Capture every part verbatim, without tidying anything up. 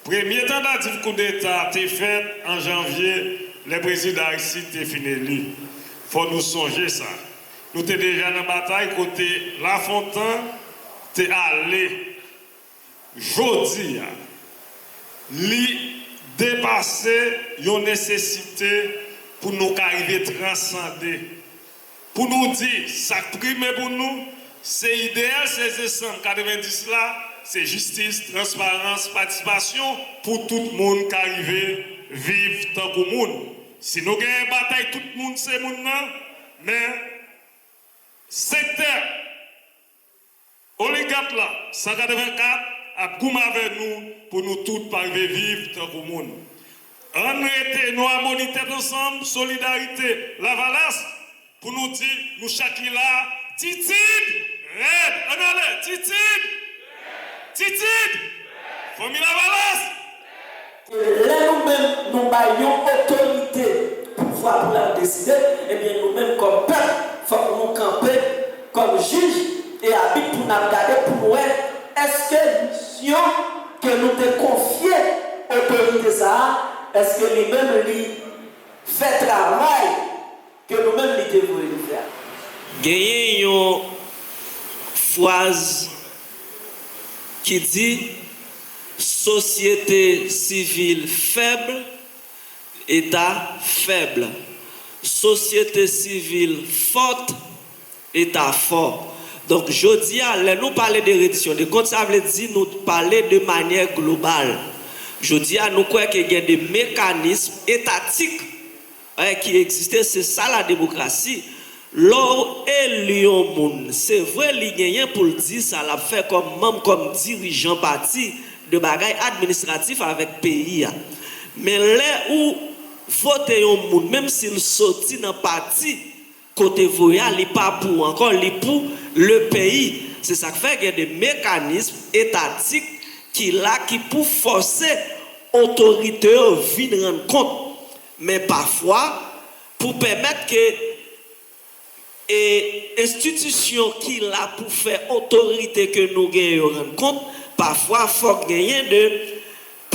Premye tantativ koudeta te fèt an janvye, lè Prezidan Aristide te fin eli. Fò nou sonje sa. Nou te deja nan batay kote Lafontan te ale. Jodi a, li depase yon nesesite pou nou ka rive transande. Pou nou di, sa k prime pou nou, se ideyal sèz desanm katrevenndis la, se jistis, transparans, patisipasyon, pou tout moun ka rive viv tankou moun. Si nou genyen batay tout moun se moun nan, men sektè oligat la, san katrevenkat, ap goumen avè nou pou nou tout pa rive viv tankou moun. Ann rete nou amoni tèt ansanm, solidarite, Lavalas, pou nou di nou chak ki la, Titid rèd! Ann ale, Titid! Titid! Fanmi Lavalas! Lè nou menm nou bay yon otorite pouvwa pou l al deside, ebyen nou menm kòm pèp, fòk nou kanpe kòm jij e abit pou n ap gade pou n wè èske misyon ke nou te konfye otorite sa a, èske li menm li fè travay ke nou menm li te voye nou fè a. Genyen yon fraz ki di, sosyete sivil fèb, eta fèb. Sosyete sivil fòt, eta fò. Donk, jodi a, lè nou pale de redisyon de kont, sa vle di nou pale de manyè global. Jodi a, nou kwè ke gen de mekanism etatik, eh, ki egziste, se sa la demokrasi. Lè w eli yon moun, se vre li genyen pou l di sa l ap fè kòm manm, kòm dirijan pati, de bagay administratif avèk peyi a. Men lè ou vote yon moun, menm si l soti nan pati kote voye a, li pa pou ou ankò, li pou le peyi. Se sa k fè gen de mekanism etatik ki la, ki pou fòse otorite yo vin rann kont. Men pafwa, pou pèmèt ke e enstitisyon ki la pou fè otorite ke nou genyen yo rann kont, pafwa fòk genyen de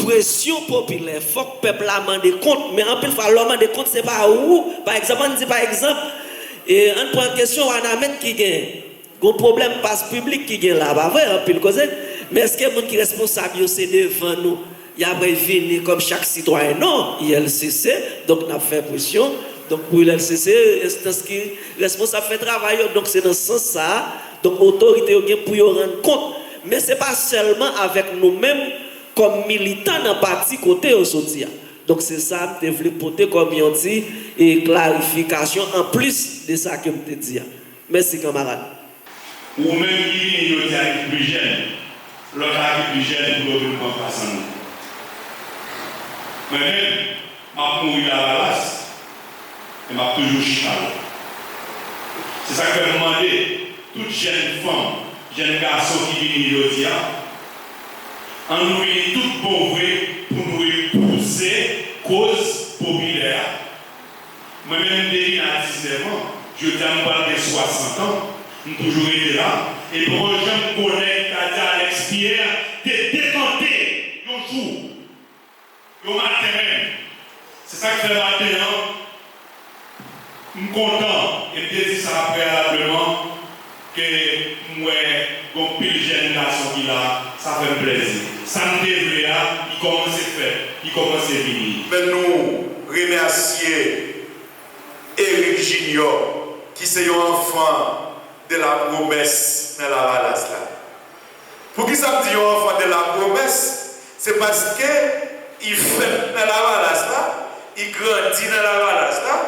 presyon popilè, fòk pèp la mande kont. Men anpil fwa, lè w mande kont, se pa ou. Pa egzanp, ann di pa egzanp, e, ann pran kesyon Wanament ki gen, gen yon pwoblèm pas piblik ki gen la, pa vre? Anpil koze. Men èske moun ki responsab yo se devan nou y ap vini kòm chak sitwayen? Non, I L C C, donk n ap fè presyon, donk pou I L C C, enstans ki responsab fè travay yo, donk se nan sans sa a, donk otorite yo gen pou yo rann kont, men se pa sèlman avèk nou menm kòm militan nan pati kote yo soti a. Donk se sa m te vle pote kòm yon ti, e, klarifikasyon anplis de sa ke m te di a. Mèsi kanmarad. Ou menm ki vini jodi a ki pli jèn, lòt la ki pli jèn pou yo vin pran plas an nou. Mwen menm, m ap mouri Lavalas, e m ap toujou chita la. Se sa k fè m mande tout jèn fanm, jèn gason ki vini jodi a, ann nou vini tout bon vre pou nou repouse koz popilè a. Mwen menm, m te vin a diznèf an, jodi a m pral gen swasant an, m toujou rete la, e poko janm konnen ta di Alex Pierre te dekante yon jou, yon maten menm. Se sa k fè maten an, m kontan, e m te di sa preyalableman, ke m wè gon pil jèn gason ki la, sa fè m plèzi. Sa m te vle a, li kòmanse fèt, li kòmanse vini. Men nou remèsye Eric Junior, ki se yon enfant de la promesse nan Lavalas la. Poukisa m di yon enfant de la promesse? Se paske li fèt nan Lavalas la, li grandi nan Lavalas la,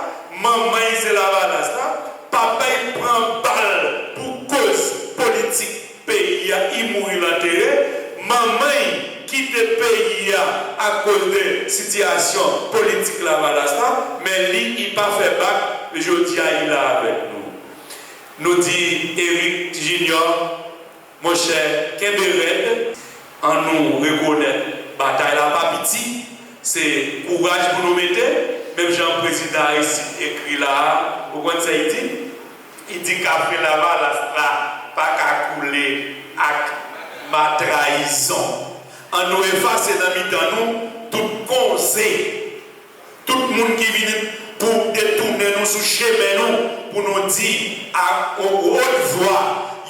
manman li se Lavalas la, papa li pran bal pou koz politik peyi a, li mouri, l antere, manman li kite peyi a akoz de sitiyasyon politik Lavalas la, men li, li pa fè bak, jodi a li la avèk nou. Nou di Eric Junior, monchè, kenbe rèd. Annou rekonèt batay la pa piti, se kouraj pou nou mete, menm jan prezidan Aristide ekri la a, ou konn sa li di? Li di kafe Lavalas la pa ka koule ak matrayizon. An nou efase nan mitan nou tout konze, tout moun ki vin pou detounen nou sou chemen nou, pou nou di a wòt vwa,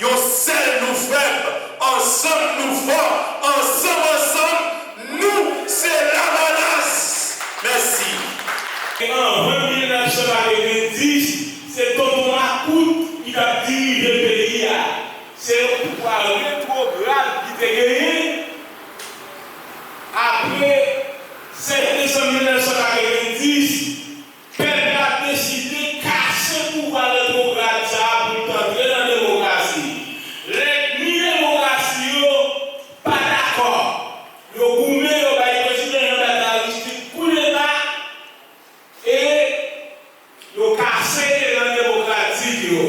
yon sèl nou fèb, ansanm nou fò, ansanm, ansanm, nou se Lavalas. Mèsi. Anvan mil nèf san katrevenndis, se Tonton Makout ki t ap dirije peyi a. Se yon pouvwa retwograd ki te genyen. Apre sèt desanm mil nèf san katrevenndis, pèp la deside kase pouvwa retwograd sa a pou l t antre nan demokrasi. Lènmi demokrasi yo pa dakò. Yo goumen, yo bay prezidan Jean Bertrand Aristide koudeta e yo kase elan demokratik yo.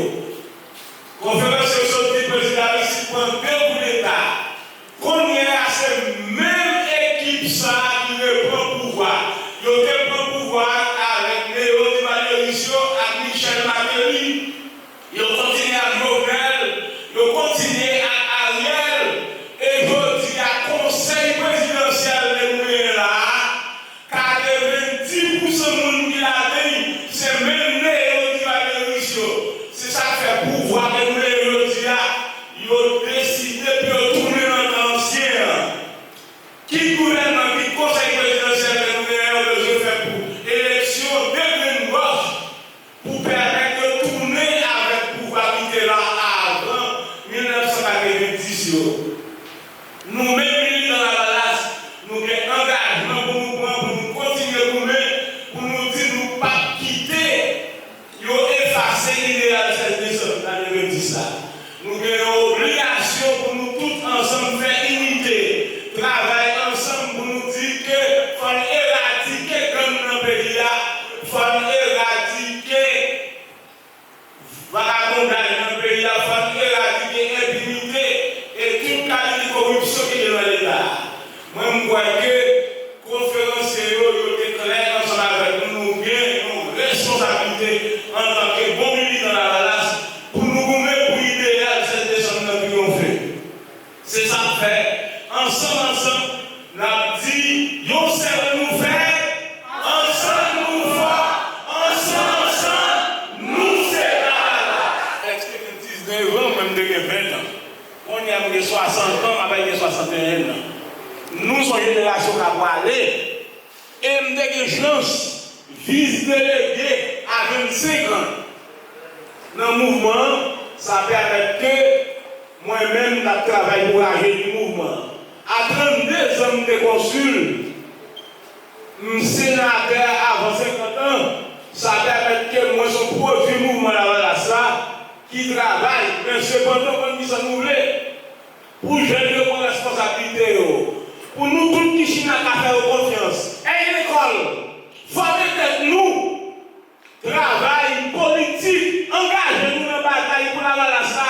Konferans yo sot di prezidan Aristide pran de koudeta. Kounye a, se menm ekip sa a ki repran pouvwa. Yo te pran pouvwa a avèk Léon Duvaliéris yo ak Michel Martelly. Yo kontinye ak Jovenel, yo kontinye ak Ariel, e jodi a, konsèy prezidansyèl ke nou genyen la a, katrevenndis pousan moun ki ladan l, se menm Léon Duvaliéris yo. Se sa k fè pouvwa ke nou genyen jodi a, yo deside pou yo tounen nan tan ansyen an. Kit gouvènman, kit konsèy prezidansyèl ke nou genyen, yo bezwen fè pou eleksyon de grenn wòch pou pèmèt yo tounen avèk pouvwa ki te la avan mil nèf san katrevenndis yo. Nou menm militan Lavalas, nou gen angajman pou nou pran, pou nou kontinye goumen, pou nou di nou p ap kite yo efase ideyal sèt desanm katrevenndis la. Nou gen yon obligasyon pou nou tout ansanm fè inite, travay ansanm pou nou di ke fò n eradike gang nan peyi a, fò n eradike vagabondaj nan peyi a, fò n eradike enpinite e tout kalite koripsyon ki gen nan Leta a. Mwen, m kwè ke konferansye yo, yo te klè ansanm avèk nou, nou gen yon responsablite antanke bon militan Lavalas pou nou goumen pou ideyal sèt desanm nan triyonfe. Se sa k fè, ansanm, ansanm, n ap di, yon sèl nou fèb, ansanm nou fò, ansanm, ansanm, nou se Lavalas. Èske gen diznèf an, mwen m te gen ven an. Kounye a m gen swasant an, m ap gen swasanteyen an. Nou se yon jenerasyon k ap prale. E m te gen chans vis delege a vennsenk an nan mouvman an, sa pèmèt ke mwen menm m t ap travay pou rajeni mouvman an. A trannde zan m te konsil, m senatè avan senkant an, sa pèmèt ke mwen se yon pwodui mouvman Lavalas la ki travay, men sepandan, konn kisa nou vle. Pou jèn yo pran responsablite yo. Pou nou tout ki chita ka fè yo konfyans. Èy lekòl, fòme tèt nou, travay politik, angaje nou nan batay pou Lavalas la,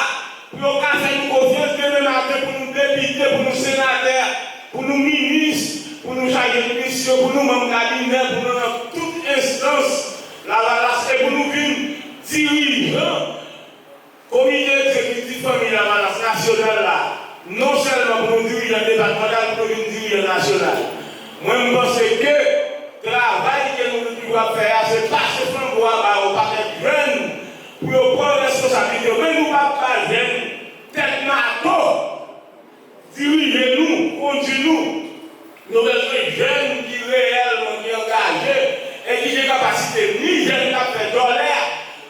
pou yo ka fè nou konfyans demen maten pou nou depite, pou nou senatè, pou nou minis, pou nou chaje de misyon, pou nou manm kabinè, pou nou nan tout enstans Lavalas e pou nou vin dirijan Komite egzekitif Fanmi Lavalas Nasyonal la, non sèlman pou nou dirijan depatmantal, pou nou vin dirijan nasyonal. Mwen, m panse ke travay ke nou toujou ap fè a, se pase flanbo a ba yon pakèt jèn pou yo pran responsablite yo. Men nou p ap ba jèn tèt mato dirije nou, kondui nou. Nou bezwen jèn ki reyèlman, ki angaje e ki gen kapasite. Ni jèn k ap fè djòlè,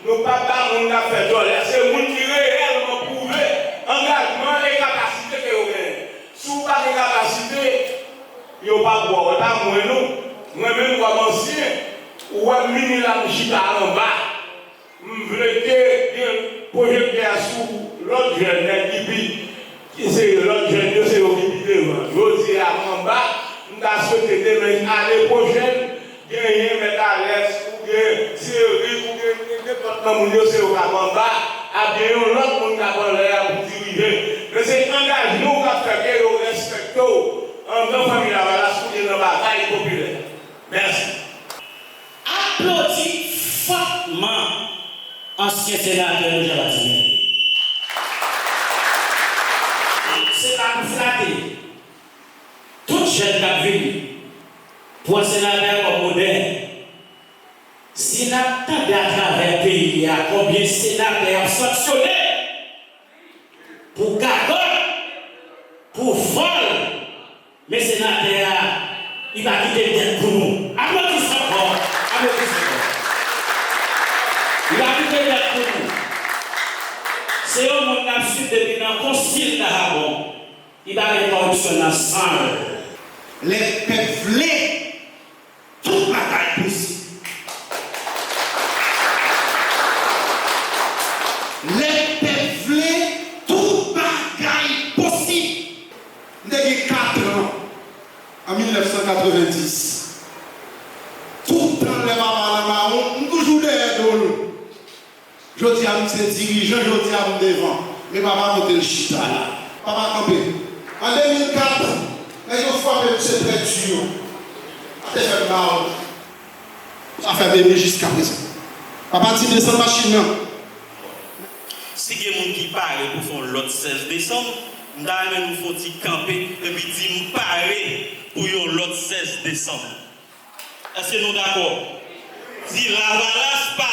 nou p ap ba moun k ap fè djòlè. Se moun ki reyèlman pwouve angajman e kapasite ke yo genyen. Si w pa gen kapasite, yo p ap ba w. E pa mwen non. Mwen menm kòm ansyen, ou wè m vini la, m chita anba. M vle ke gen pwojektè a sou lòt jèn, nèg ki pi, ki se lòt jèn yo, se yo ki pi devan. Jodi a m anba, m ta swete demen, ane pwochèn, genyen Mèt Alès, ou gen Ti Erik, ou gen nenpòt nan moun yo, se yo k ap anba, ap gen yon lòt moun k ap anlè a pou dirije. Men se angajman w k ap fè ke yo respekte w anndan Fanmi Lavalas ou byen nan batay popilè. Mèsi. Aplodi fòtman ansyen senatè nou Jean Baptiste Bèbè. Se pa pou flate. Tout Pran senatè a kòm modèl. Si n ap tande atravè peyi a konbyen senatè y ap sanksyone pou gagòt, pou vòl, men senatè a, li pa kite dèt pou nou. Aplodi sa ankò, aplodi sa ankò. Li pa kite dèt pou nou. Se yon moun n ap swiv depi nan Konsil Dahagòn. Li pa gen kòripsyon nan san l. Lè pèp vle, tout bagay posib. Lè pèp vle, tout bagay posib. M te gen katran an mil nèf san katrevenndis. Tout tan lè papa nan mawon, m toujou dèyè do l. Jodi a, m se dirijan, jodi a, m devan. Men papa monte l chita la. Papa kanpe. An de mil kat, nèg yo frape misye trè di yo. Sa te fè m mal. Sa fè m eme jiskaprezan. Papa di desann machin nan. Si gen moun ki pare pou fè yon lòt sèz desanm, m ta renmen nou fè yon ti kanpe epi di, "M pare pou yon lòt sèz desanm." Èske nou dakò? Di, "Lavalas pa